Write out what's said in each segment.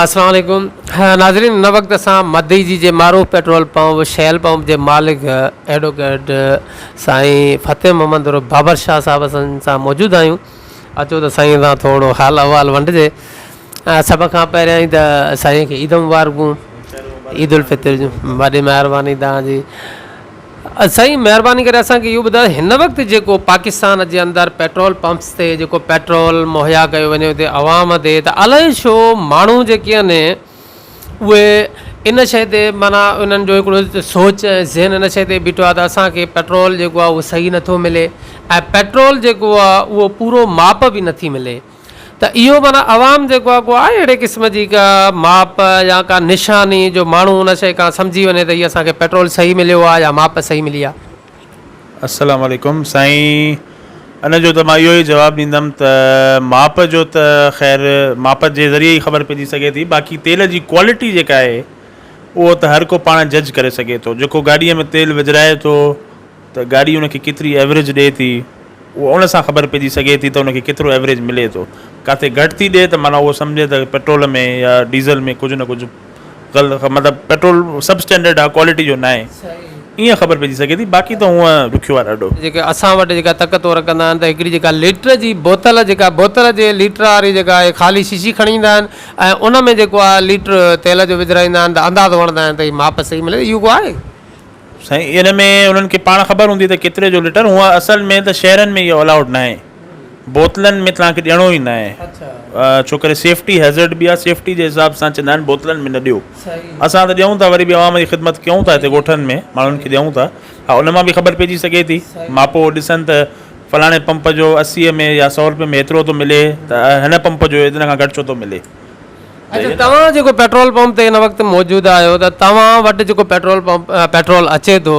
السلام عليڪم ناظرين هن وقت اسان مدئجي جي معروف پيٽرول پمپ شيل پمپ جي مالڪ ايڊووڪيٽ سائين فتح محمد عرف بابر شاهه صاحب سان موجود آهيون اچو ته سائين سان ٿورو حال احوال ونڊجي سڀ کان پهريائين ته سائين کي عيد مبارڪون عيد الفطر جون وڏي مهرباني توهان جي سائين مهرباني ڪري اسان کي اهو ٻڌايو هن وقت جيڪو پاڪستان جي اندر پيٽرول پمپس تي جيڪو پيٽرول مهيا ڪيو وڃي ٿو عوام تي ته الائي ڇو ماڻهو جيڪي آهن اهي ان شيء تي معنيٰ انهن جو هڪڙو سوچ ۽ ذهن ان شيء تي بيٺو آهي ته اسان کي پيٽرول جيڪو آهي اهو صحيح نٿو ملي ۽ پيٽرول جيڪو آهي اهو پورو ماپ به نٿي ملي ته اهو معنيٰ عوام جيڪو آهي ڪو آهي اهڙي قسم جي ڪا ماپ يا ڪا نشاني جو ماڻهو ان شيء کان سمجهي وڃي ته هي اسان کي پيٽرول صحيح مليو آهي يا ماپ صحيح ملي آهي. السلام عليڪم سائين ان جو ته مان اهو ئي جواب ڏيندم ته ماپ جو ته خير ماپ جي ذريعي ئي خبر پئجي سگهي ٿي باقي تيل جي ڪوالٽي جيڪا آهي اهو ته هر ڪو پاڻ جج ڪري سگهي ٿو جيڪو گاڏي ۾ تيل وجهرائي ٿو ته گاڏي ان کي ڪيتري ايوريج ڏئي ٿي اهو ان سان خبر پئجي سگهي ٿي ته ان کي ڪيترو ايوريج ملي ٿو. ڪاٿي گهٽ ٿي ڏئي ته معنيٰ اهو سمجهي ته پيٽرول ۾ يا ڊيزل ۾ ڪجهه نه ڪجهه غلط مطلب پيٽرول سب اسٽينڊرڊ آهي ڪوالٽي جو ناهي ائين خبر پئجي سگهي ٿي باقي ته هونء ڏکيو آهي ڏاڍو. جيڪي اسان وٽ جيڪا تڪ تور ڪندا آهن ته هڪڙي جيڪا ليٽر جي بوتل جيڪا بوتل جي ليٽر واري جيڪا آهي خالي شيشي کڻي ايندا آهن ۽ ان ۾ جيڪو آهي ليٽر تيل جو وجهرائيندا آهن ته اندازو هڻندا آهن ته هي ماپ صحيح ملي اهو ڪو آهي. سائين ان ۾ انهن کي پاڻ خبر هوندي ته ڪيتري جو ليٽر هونء اصل ۾ ته شهرن ۾ اهو الائوڊ ناهي بوتلن ۾ توهان کي ڏيڻو ئي ناهي ڇو ڪري سيفٽي هيزرڊ به آهي سيفٽي جي حساب سان چوندا آهن بوتلن ۾ نه ڏيو اسان ته ڏيون ٿا وري به عوام جي خدمت ڪيون ٿا هتي ڳوٺن ۾ ماڻهن کي ڏيون ٿا ها ان مان به خبر پئجي سگهي ٿي ماپو ڏسن ته فلاڻي پمپ جو 80 ۾ يا 100 روپئي ۾ هيترو ٿو ملي ته هن پمپ جو ان کان گهٽ ڇو ٿو ملي. اڇا توهان جيڪو پيٽرول پمپ تي هن وقت موجود آهيو ته توهان وٽ جيڪو پيٽرول پمپ پيٽرول اچي ٿو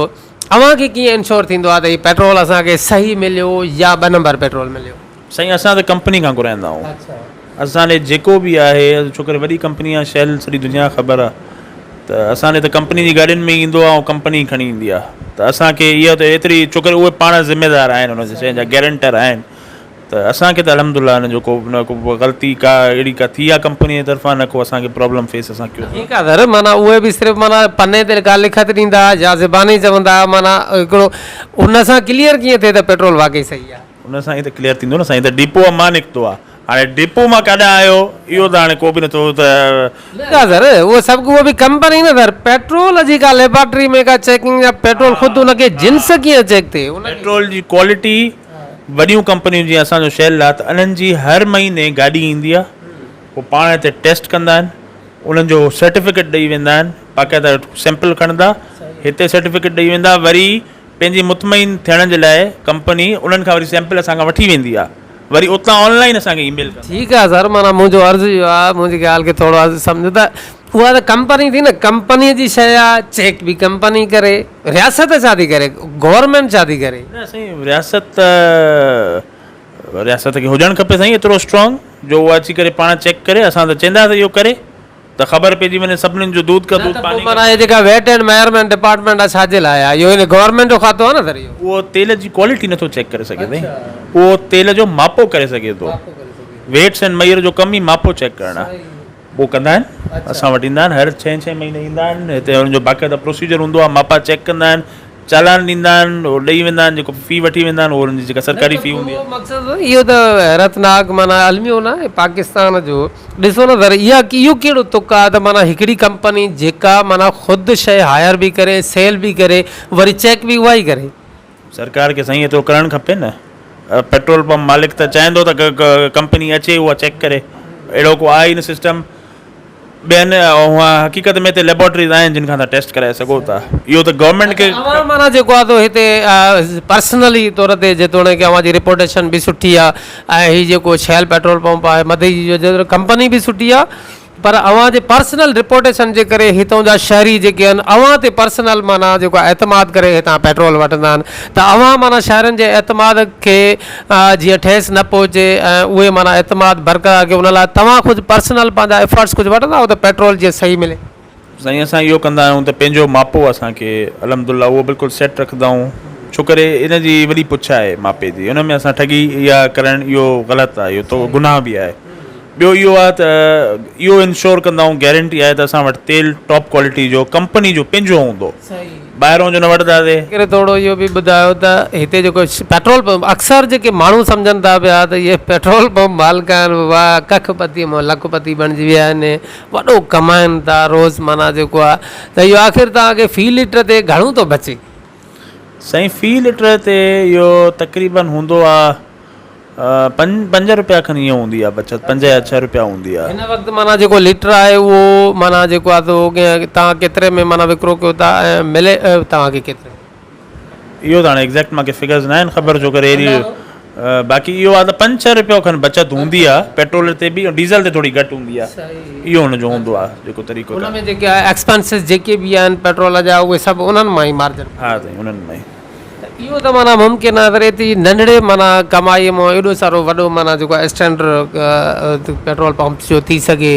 اوهان کي ڪيئن انشور ٿيندو آهي ته هي پيٽرول اسان کي صحيح مليو يا ٻه نمبر پيٽرول مليو. سائين اسان ته ڪمپني کان گهرائيندا آهيون اسان ڏي جيڪو به آهي ڇو ڪري وڏي ڪمپني آهي شيل سڄي دنيا کي خبر آهي ته اسان ڏي ته ڪمپني جي گاڏين ۾ ايندو آهي ۽ ڪمپني کڻي ايندي آهي ته اسان کي اها ته ايتري ڇو ڪري اهي پاڻ ذميدار آهن ان شيء جا گيرنٽر آهن ته اسان کي ته الحمد لله ان جو ڪو نه ڪو غلطي ڪا اهڙي ڪا ٿي آ ڪمپني جي طرفان نه ڪو اسان کي پرابلم فيس اسان ڪيو. ٺيڪ آ سر معنيٰ اهي به صرف معنيٰ پني تي ڪا لکت ڏيندا يا زباني چوندا معنيٰ هڪڙو ان سان ڪليئر ڪيئن ٿئي ته پيٽرول واقعي صحيح آ. ان سان ئي ته ڪليئر ٿيندو نه سائين ته ڊيپو مان نڪتو آ هاڻي ڊيپو مان ڪاڏانهن آيو اهو ته هاڻي ڪو به نٿو ته. ٺيڪ آ سر اهو سڀ اهو به ڪمپني نه سر پيٽرول جي ڪا ليبارٽري ۾ ڪا چيڪنگ يا پيٽرول خود ان کي جنس ڪيئن چيڪ ٿئي ان کي. پيٽرول جي ڪوالٽي وڏيون ڪمپنيون جيئن اسان جو شيل آ ته انهن جي هر مهيني گاڏي ايندي آ هو پاڻ هتي ٽيسٽ ڪندا آهن انهن جو سرٽيفڪيٽ ڏئي ويندا آهن باقاعده سيمپل کڻندا هتي سرٽيفڪيٽ ڏئي ويندا وري پنهنجي مطمئن ٿيڻ جي لاء ڪمپني انهن کان وري سيمپل اسان کان وٺي ويندي آ وري اتان آن لائن اسان کي اي ميل ڪندا. ٺيڪ آ سر معنيٰ منهنجو عرض اهو آ منهنجي ڳالهه کي ٿورو عرض سمجهو ته اها ته ڪمپني ٿي نه ڪمپني جي شيء آ چيڪ به ڪمپني ڪري رياست ڇا ٿي ڪري گورنمينٽ ڇا ٿي ڪري. نه سائين رياست ته رياست کي هجڻ کپي سائين ايترو اسٽرانگ جو اها اچي ڪري پاڻ چيڪ ڪري اسان ته چئنداسين اهو ڪري ته خبر پئجي وڃي سڀنين جو دود کا نه دود ته پوء پاني کا معنيٰ هي جيڪا ويٽ اينڊ ميئرمينٽ ڊپارٽمينٽ آ ڇا جي لاء آ اهو هن گورنمينٽ جو کاتو آ نه سر اهو. اهو تيل جي ڪوالٽي نٿو چيڪ ڪري سگهي سائين اهو تيل جو ماپو ڪري سگهي ٿو ويٽس اينڊ ميئر جو ڪم ئي ماپو چيڪ ڪرڻ آ اهو ڪندا آهن اسان وٽ ايندا آهن هر ڇهين ڇهين مهيني ايندا آهن هتي انهن جو باقاعده پروسيجر هوندو آهي ماپا چيڪ ڪندا آهن چالان ڏيندا آهن اهو ڏئي ويندا آهن جيڪو في وٺي ويندا آهن اهو انهن جي جيڪا سرڪاري في هوندي آهي. مقصد اهو ته حيرتناڪ معنيٰ الميو نه آهي پاڪستان جو ڏسو نه ذرا اها اهو ڪهڙو تڪ آهي ته معنيٰ هڪڙي ڪمپني جيڪا معنيٰ خود شيء هائر به ڪري سيل به ڪري وري چيڪ به اها ئي ڪري. سرڪار کي سائين ايترو ڪرڻ کپي نه پيٽرول پمپ مالڪ ته چاهيندو ته ڪمپني اچي اها چيڪ ڪري اهڙو ڪو آهي ئي نه سسٽم ٻين حقيقت ۾ هتي ليبارٽريز آهن جن کان تهان ٽيسٽ ڪرائي سگهو ٿا اهو ته گورنمينٽ کي. اوهان معنيٰ جيڪو آهي سو هتي پرسنلي طور تي جيتوڻيڪ اوهان جي رپوٽيشن به سٺي آهي ۽ هي جيڪو شيل پيٽرول پمپ آهي مدئي جو ڪمپني به سٺي آهي پر اوهان جي پرسنل رپوٽيشن جي ڪري هتون جا شهري جيڪي آهن اوهان تي پرسنل معنيٰ جيڪو آهي اعتماد ڪري هتان پيٽرول وٺندا آهن ته اوهان معنيٰ شهرين جي اعتماد کي جيئن ٺيس نه پهچي ۽ اهي معنيٰ اعتماد برقرار رکي ان لاء توهان ڪجهه پرسنل پنهنجا ايفرٽس ڪجهه وٺندا آهيو ته پيٽرول جيئن صحيح ملي. سائين اسان اهو ڪندا آهيون ته پنهنجو ماپو اسان کي الحمد لله اهو بلڪل سيٽ رکندا آهيون ڇو ڪري ان جي وڏي پڇ آهي ماپي جي ان ۾ اسان ٺڳي اها ڪرڻ اهو غلط آهي اهو تو گناهه به آهي. ٻيو اهو آهي ته اهو انشور ڪندا آهيون گيرنٽي آهي ته اسان وٽ تيل ٽاپ ڪوالٽي جو ڪمپني جو پنهنجو هوندو ٻاهرون جو نه وٺنداسي. ڪري ٿورو اهو به ٻڌايو ته هتي جيڪو پيٽرول پمپ اڪثر جيڪي ماڻهو سمجهن ٿا پيا ته اهي پيٽرول پمپ مالڪ آهن واهه ڪک پتي مان لک پتي بڻجي ويا آهن وڏو ڪمائن ٿا روز معنيٰ جيڪو آهي ته اهو آخر توهان کي في ليٽر تي گهڻو ٿو بچي؟ سائين في ليٽر تي اهو تقريبن هوندو آهي پنج روپيا کن ائين هوندي آهي بچت پنج يا ڇهه روپيا هوندي آهي. هن وقت معنيٰ جيڪو ليٽر آهي اهو معنيٰ جيڪو آهي سو توهان ڪيتري ۾ معنيٰ وڪرو ڪيو ٿا ۽ ملي توهان کي ڪيتري ۾؟ اهو ته هاڻي ايگزيڪٽ مانکي فگرز ناهن خبر ڇو ڪري اهڙي باقي اهو آهي ته پنج ڇهه روپيا کن بچت هوندي آهي پيٽرول تي به ۽ ڊيزل تي ٿوري گهٽ هوندي آهي اهو هن جو هوندو آهي جيڪو طريقو ان ۾ جيڪي ايڪسپينسز جيڪي به آهن پيٽرول جا اهي سڀ انهن مان ئي مارجن ها سائين انهن مان ئي. ته اهو ته معنيٰ ممڪن آهي پر ايتري ننڍڙي معنيٰ ڪمائيء مان ايڏو سارو وڏو معنيٰ جيڪو آهي اسٽينڊرڊ پيٽرول پمپ جو ٿي سگهي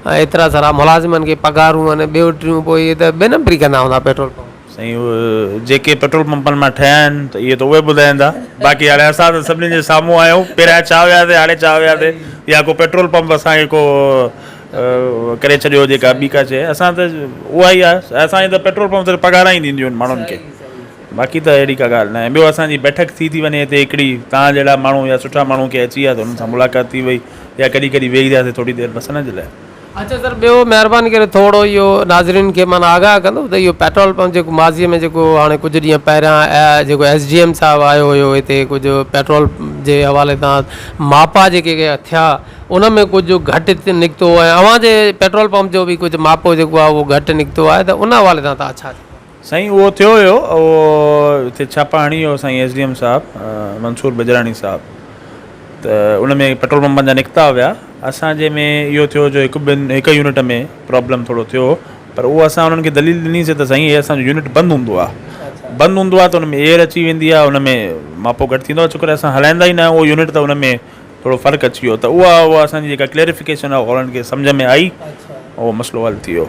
۽ ايترا سارا ملازمن کي پگهارون آهن ٻيو ٽيون پوء اهي ته ٻه نمبري ڪندا هوندا پيٽرول پمپ. سائين اهي جيڪي پيٽرول پمپن مان ٺهيا آهن ته اهي ته اهي ٻڌائيندا باقي هاڻي اسان ته سڀني جي سامهون آهيون پهريان ڇا هياسي هاڻي ڇا هياسي يا ڪو پيٽرول پمپ اسان کي ڪو ڪري ڇڏيو هجي ڪا ٻي ڪا شيء اسان ته اها ئي آهي اسان جي ته پيٽرول پمپ صرف پگهاران ئي ڏينديون آهن ماڻهن کي باقي ته اهڙي ڪا ڳالهه ناهي ٻيو اسان جي بيٺڪ ٿي ٿي وڃي هتي هڪڙي توهان جهڙا ماڻهو يا سٺا ماڻهو ڪي اچي ويا ته انهن سان ملاقات ٿي وئي يا ڪڏهن ڪڏهن ويهي رهياسي ٿوري دير بس ان جي لاء. اڇا سر ٻيو مهرباني ڪري ٿورو اهو ناظرين کي معنيٰ آگاهه ڪندو ته اهو پيٽرول پمپ جيڪو ماضي ۾ جيڪو هاڻي ڪجهه ڏينهن پهريان جيڪو ايس ڊي ايم صاحب آيو هيو هتي ڪجهه پيٽرول جي حوالي سان ماپا جيڪي ٿيا ان ۾ ڪجهه گهٽ نڪتو ۽ اوهان جي پيٽرول پمپ جو به ڪجهه ماپو جيڪو آهي اهو گهٽ نڪتو آهي ته ان حوالي سان توهان ڇا چوندو. سائين اهو ٿيو هيو اهو هتي ڇاپا هڻي ويو سائين ايس ڊي ايم صاحب منصور بجراڻي صاحب ته ان ۾ پيٽرول پمپن جا نڪتا هيا اسان جي ۾ اهو ٿيو جو هڪ ٻن هڪ يونٽ ۾ پرابلم ٿورو ٿيو پر اهو اسان انهن کي دليل ڏني سي ته سائين هي اسان جو يونٽ بند هوندو آهي بند هوندو آهي ته ان ۾ ايئر اچي ويندي آهي ان ۾ ماپو گهٽ ٿيندو آهي ڇو ڪري اسان هلائيندا ئي نه آهيون اهو يونٽ ته ان ۾ ٿورو فرق اچي ويو ته اها اها اسان جي جيڪا ڪليريفڪيشن آهي اها انهن کي سمجهه ۾ آئي اهو مسئلو حل ٿي ويو.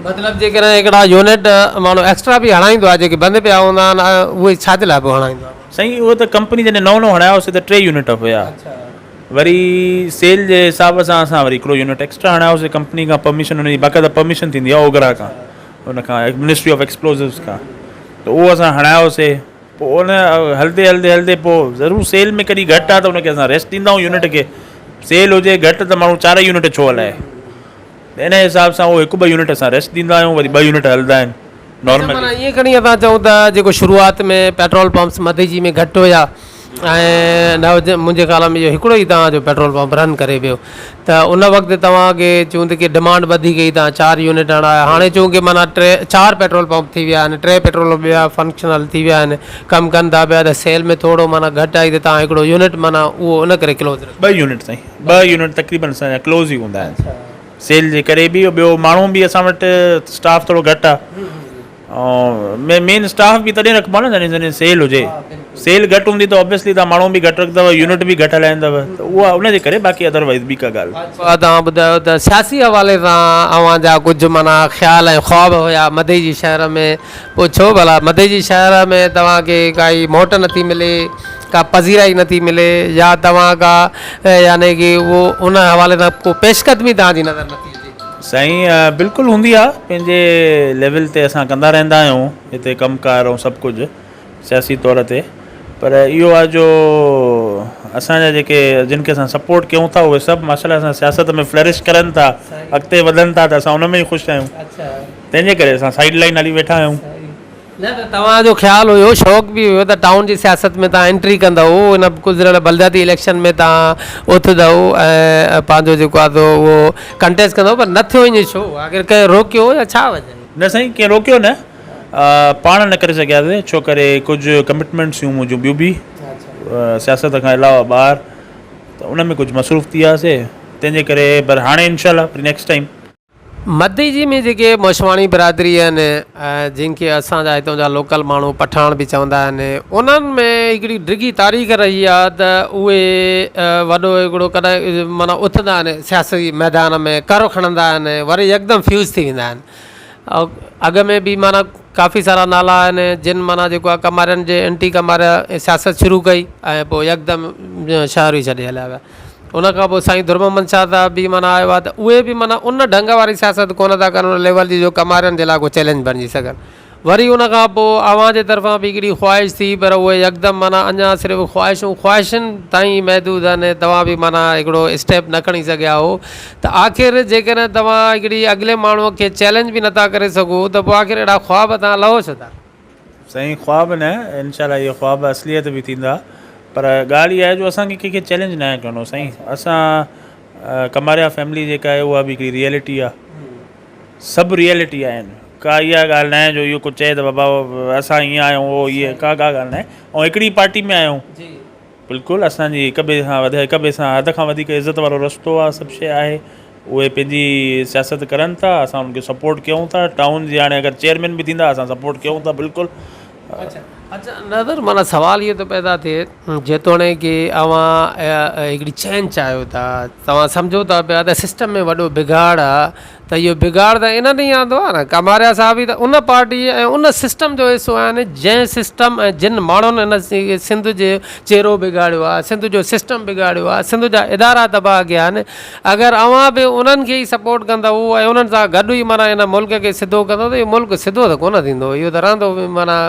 مطلب جيڪڏهن هڪڙا يونٽ ماڻهو ايڪسٽرا به هڻائيندو آهي جيڪي بند پيا هوندا آهن اهي ڇا جي لاء پيو هڻائيندو آهي؟ سائين اهو ته ڪمپني جڏهن نئون نئون هڻايو هوسي ته ٽي يونٽ هيا وري سيل جي حساب سان اسان وري هڪڙو يونٽ ايڪسٽرا هڻايو هوسي ڪمپني کان پرميشن ان جي باقاعده پرميشن ٿيندي آهي اوگرا کان ان کان منسٽري آف ايڪسپلوزوز کان ته اهو اسان هڻايو هوسي پوء ان هلندي هلندي هلندي پوء ضرور سيل ۾ ڪڏهن گهٽ آ ته ان کي اسان ريسٽ ڏيندا آهيون يونٽ کي سيل هجي گهٽ ته ماڻهو چار ئي يونٽ ڇو هلائي ته ان حساب سان اهو هڪ ٻه يونٽ اسان ريسٽ ڏيندا آهيون وري ٻه يونٽ هلندا آهن نارملي. معنيٰ ائين کڻي اسان چئون ته جيڪو شروعات ۾ پيٽرول پمپس مديجي ۾ گهٽ هيا ۽ نه منهنجي خيال ۾ اهو هڪڙو ئي توهان جو پيٽرول پمپ رن ڪري پيو ته ان وقت توهان کي چون ته ڪي ڊمانڊ وڌي گئي توهان چار يونٽ هڻايا هاڻي چون ڪي معنيٰ ٽي چار پيٽرول پمپ ٿي ويا آهن ٽي پيٽرول ٻيا فنڪشنل ٿي ويا آهن ڪم ڪن ٿا پيا ته سيل ۾ ٿورو معنيٰ گهٽ آئي ته توهان هڪڙو يونٽ معنيٰ اهو ان ڪري ڪلوز رکيو. ٻه يونٽ سائين ٻه يونٽ تقريبن اسان جا ڪلوز ئي هوندا آهن سيل جي ڪري به ٻيو ماڻهو به اسان وٽ اسٽاف ٿورو گهٽ آهي ۽ مين اسٽاف به تڏهن رکبو آهي نه جڏهن جڏهن سيل هجي سيل گهٽ هوندي ته آبويسلي توهان ماڻهو به گهٽ رکندو يونٽ به گهٽ هلائيندو ته اها ان جي ڪري باقي ادروائز ٻي ڪا ڳالهه. اها توهان ٻڌايو ته سياسي حوالي سان اوهان جا ڪجهه معنيٰ خيال ۽ خواب هيا مدئي جي شهر ۾ پوء ڇو ڀلا مدئي جي شهر ۾ توهان کي ڪائي موٽ نٿي ملي ڪا پذيرائي نٿي ملي يا توهان ڪا يعني ڪي اهو ان حوالي سان ڪو پيش قدمي توهان جي نظر نٿي اچي. سائين بلڪل هوندي آ پنهنجي ليول تي اسان ڪندا رهندا آهيون هتي ڪم ڪار ۽ سڀ ڪجهه سياسي طور تي پر اهو آ جو اسان جا جيڪي جن کي اسان سپورٽ ڪيون ٿا اهي سڀ ماشاء الله اسان سياست ۾ فلرش ڪرن ٿا اڳتي وڌن ٿا ته اسان ان ۾ ئي خوش آهيون تنهن جي ڪري اسان سائيڊ لائين هلي ويٺا آهيون. نه ته توهان جو خيال هيو شوق به هيو ته ٽائون جي سياست ۾ توهان انٽري ڪندؤ ان گذريل بلدياتي اليڪشن ۾ توهان اٿندؤ ۽ پنهنجو جيڪو آهي سو اهو ڪنٽيسٽ ڪندؤ پر نه ٿيو ائين ڇو آخر ڪنهن روڪيو يا ڇا وجه هئي؟ نه سائين ڪنهن روڪيو نه پاڻ نه ڪري سگهياسي ڇو ڪري ڪجهه ڪمٽمينٽس هيون منهنجون ٻيون به سياست کان علاوه ٻاهر ته ان ۾ ڪجهه مصروف ٿي وياسي تنهن جي ڪري پر هاڻي انشاء الله نيڪسٽ ٽائيم. مديجي ۾ جيڪي موشواڻي برادري آهن جن کي اسان جا هتان جا لوڪل ماڻهو پٺاڻ به چوندا آهن انهن ۾ هڪڙي ڊگهي تاريخ رهي آهي ته اهي وڏو هڪڙو ڪڏهن معنيٰ اٿندا آهن سياسي ميدان ۾ ڪر کڻندا آهن وري يڪدم فيوز ٿي ويندا آهن اڳ ۾ به معنيٰ ڪافي سارا نالا آهن جن معنيٰ جيڪو آهي ڪمارين جي اينٽي ڪماريا سياست شروع ڪئي ۽ پوء يڪدم شهر ئي ڇڏي هليا ويا. ان کان پوء سائين در محمد شاهه صاحب به معنيٰ آيو آهي ته اهي به معنيٰ ان ڍنگ واري سياست ڪونه ٿا ڪن ان ليول جي جو ڪمارين جي لاء ڪو چئلينج بڻجي سگهن. وري ان کان پوء اوهان جي طرفان به هڪڙي خواهش ٿي پر اهي يڪدم معنيٰ اڃا صرف خواهشون خواهشن تائين ئي محدود آهن توهان به معنيٰ هڪڙو اسٽيپ نه کڻي سگهيا هو ته آخر جيڪڏهن توهان هڪڙي اڳلي ماڻهوء کي چئلينج به نٿا ڪري سگهو ته پوء آخر اهڙا خواب توهان لهو ڇو ٿا؟ سائين خواب نه انشاء الله اهي خواب اصليت به ٿيندا پر ڳالهه اها آهي جو اسان کي ڪنهن کي چئلينج ناهي ڪرڻو سائين اسان ڪماريا فيملي جيڪا آهي اها به هڪڙي ريئلٽي آهي سڀ ريئلٽي آهن ڪا اها ڳالهه ناهي جو اهو ڪجهه چئي ته بابا اسان ائين آهيون اهو ائين ڪا ڪا ڳالهه ناهي ۽ هڪڙي پارٽي ۾ آهيون بلڪل اسان جي هڪ ٻئي سان وڌ هڪ ٻئي سان حد کان وڌيڪ عزت وارو رستو آهي سڀ شيء آهي اهي پنهنجي سياست ڪرن ٿا اسان انهن کي سپورٽ ڪيون ٿا ٽائون جي هاڻي اگر چيئرمين به ٿيندا اسان سپورٽ ڪيون ٿا بلڪل اچا اچا نظر معنيٰ سوال اهو ٿو پيدا ٿئي جيتوڻيڪ اوهان هڪڙي چينج چاهيو ٿا توهان سمجهو ٿا پيا ته سسٽم ۾ وڏو بگاڙ آهي ته اهو بگاڙ ته انهن ئي آندو آهي نه ڪماريا صاحب ئي ته ان پارٽي ۽ ان سسٽم جو حصو آهن جنهن سسٽم ۽ جن ماڻهن ان سنڌ جي چهرو بگاڙيو آهي سنڌ جو سسٽم بگاڙيو آهي سنڌ جا ادارا تباهه ڪيا آهن اگر اوهان به انهن کي ئي سپورٽ ڪندؤ ۽ انهن سان گڏ ئي معنيٰ ان ملڪ کي سڌو ڪندؤ ته اهو ملڪ سڌو ته ڪونه ٿيندو اهو ته رهندو معنيٰ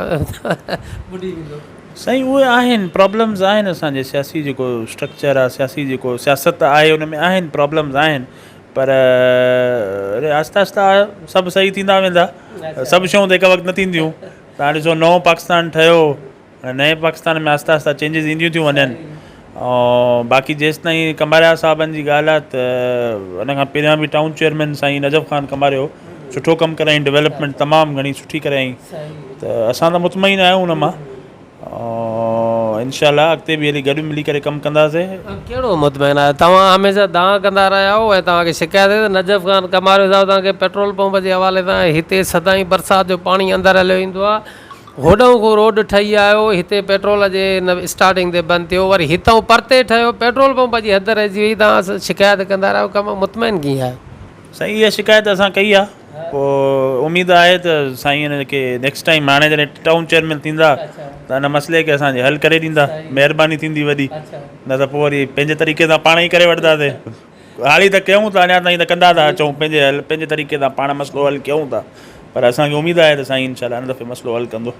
ٻڏي ويندو. سائين اهي آهن پرابلمز آهن اسان جي سياسي جيڪو اسٽرڪچر آهي سياسي جيڪو سياست آهي ان ۾ آهن پرابلمز آهن پر آهستي آهستي سڀ صحيح ٿيندا ويندا سڀ شيون ته هڪ وقت نه ٿينديون تان ڏسو نئون پاڪستان ٺهيو نئين پاڪستان ۾ آهستي آهستي چينجز اينديون ٿيون وڃن ۽ باقي جيستائين ڪماريا صاحبن جي ڳالهه آهي ته ان کان پهريان به ٽائون چيئرمين سائين نجف خان ڪماريو سٺو ڪم ڪرايائين ڊولپمينٽ تمام گهڻي سٺي ڪرايائين ته اسان ته مطمئن آهيون ان مان ۽ انشاء الله اڳتي به هلي گڏ ملي ڪري ڪم ڪنداسين. ڪهڙو مطمئن آهيو توهان هميشه دانهن ڪندا رهيا آهيو ۽ توهان کي شڪايت آهي ته نجف خان ڪماريو صاحب توهان کي پيٽرول پمپ جي حوالي سان هتي سدائين برسات جو پاڻي اندر هليو ايندو آهي هوڏانهن کان روڊ ٺهي آيو، هتي پيٽرول جي ان اسٽارٽنگ تي بند ٿيو، وري هتئون پرتي ٺهيو، پيٽرول پمپ جي حد رهجي وئي، توهان شڪايت ڪندا رهيو، ڪم مطمئن ڪيئن آهيو؟ سائين اها شڪايت اسان ڪئي آ پوء اميد آهي ته سائين ان کي نيڪسٽ ٽائيم هاڻي جڏهن ٽائون چيئرمين ٿيندا ته ان مسئلي کي اسان جي حل ڪري ڏيندا مهرباني ٿيندي وڏي نه ته پوء وري پنهنجي طريقي سان پاڻ ئي ڪري وٺنداسين حالي ته ڪيون ٿا اڃا تائين ته ڪندا ٿا اچون پنهنجي حل پنهنجي طريقي سان پاڻ مسئلو حل ڪيون ٿا پر اسان کي اميد آهي ته سائين انشاء الله هن دفعي مسئلو حل ڪندو.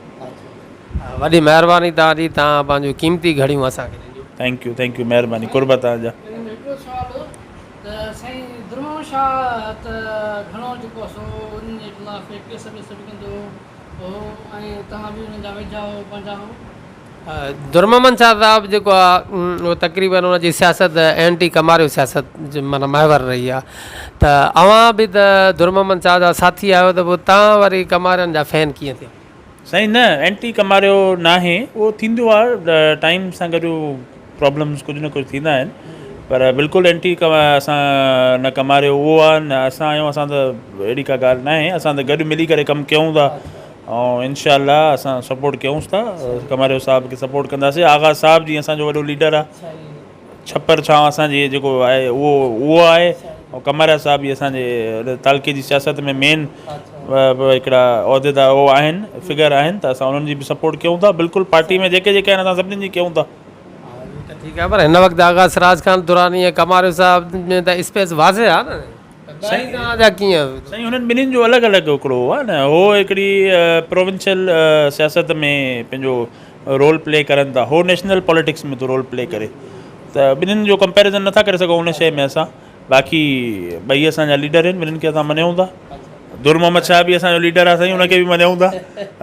وڏي مهرباني توهان جي توهان پنهنجون قيمتي گهڙيون اسان کي ڏنيون. Thank you thank you مهرباني قرب توهان جا. ان ۾ هڪڙو سوال هو ته سائين درمحمد شاهه ته گهڻو جيڪو سو انهن جي خلاف ڪيس ويس به ڪندو هو ۽ توهان به انهن جا ويجها هو پنهنجا هو. درمحمد شاهه صاحب جيڪو آ اهو تقريبن ان جي سياست اينٽي ڪماريو سياست جي معنيٰ محور رهي آ ته اوهان به ته درمحمد شاهه جا ساٿي آهيو ته پوء توهان وري ڪمارين جا فين ڪيئن ٿيا؟ سائين نه اينٽي ڪماريو ناهي اهو ٿيندو آ ٽائيم سان گڏ پرابلمز ڪجهه نه ڪجهه ٿيندا آهن پر بلڪل اينٽي اسان نه ڪماريو اهو آ نه اسان آهيون اسان ته اهڙي ڪا ڳالهه ناهي اسان ته گڏ ملي ڪري ڪم ڪيون ٿا ۽ انشاء الله اسان سپورٽ ڪيونس ٿا ڪماريو صاحب کي سپورٽ ڪنداسين آغا صاحب جي اسان جو وڏو ليڊر آ ڇپر ڇانو اسان جي جيڪو آهي اهو اهو آهي ۽ ڪماريا صاحب به اسان جي تعلقي جي سياست ۾ مين هڪڙا عهديدار اهو آهن فگر آهن ته اسان انهن جي به سپورٽ ڪيون ٿا بلڪل پارٽي ۾ جيڪي جيڪي آهن اسان سڀني جي ڪيون ٿا. ته ٺيڪ آهي پر هن وقت آغا سراج خان دراني ۽ ڪماريو صاحب ۾ ته اسپيس واضح آهي نه. سائين سائين انهن ٻنهين جو الڳ الڳ هڪڙو هو نه هو هڪڙي پروونشل سياست ۾ پنهنجو رول پلي ڪرن ٿا هو نيشنل پاليٽڪس ۾ ٿو رول پلي ڪري ته ٻنهين جو ڪمپيريزن نٿا ڪري سگهون ان شيء ۾ اسان باقي ٻئي اسان جا ليڊر آهن ٻنهين کي اسان مڃون ٿا در محمد شاهه به اسان جو ليڊر آهي سائين ان کي به مڃون ٿا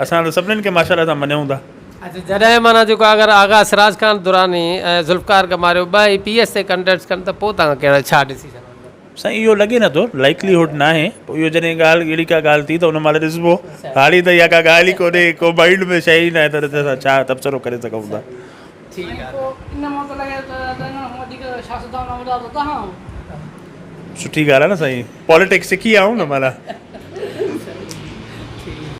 اسان ته سڀنين کي ماشاء الله سان مڃون ٿا. اچا جڏهن معنيٰ جيڪو اگر آغا سراج خان دراني ۽ ذوالفقار ڪماريو ٻئي پي ايس تي ڪنٽيسٽ ڪن ته پوء توهان ڪهڙا ڇا ڊسيزن وٺندا؟ سائين اهو لڳي نٿو لائيڪلي هوڊ ناهي پوء اهو جڏهن ڳالهه اهڙي ڪا ڳالهه ٿي ته ان مهل ڏسبو هاڻي ته اها ڪا ڳالهه ئي ڪونهي ڪو مائنڊ ۾ شيء ئي ناهي ته ان تي اسان ڇا تبصرو ڪري سگهون ٿا. سائين پوء ان مان ته لڳي ٿو ته انهن کان وڌيڪ سياستدان وڏا ته توهان آهيو. سٺي ڳالهه آهي نه سائين پاليٽڪس سکي آهيون نه معنيٰ.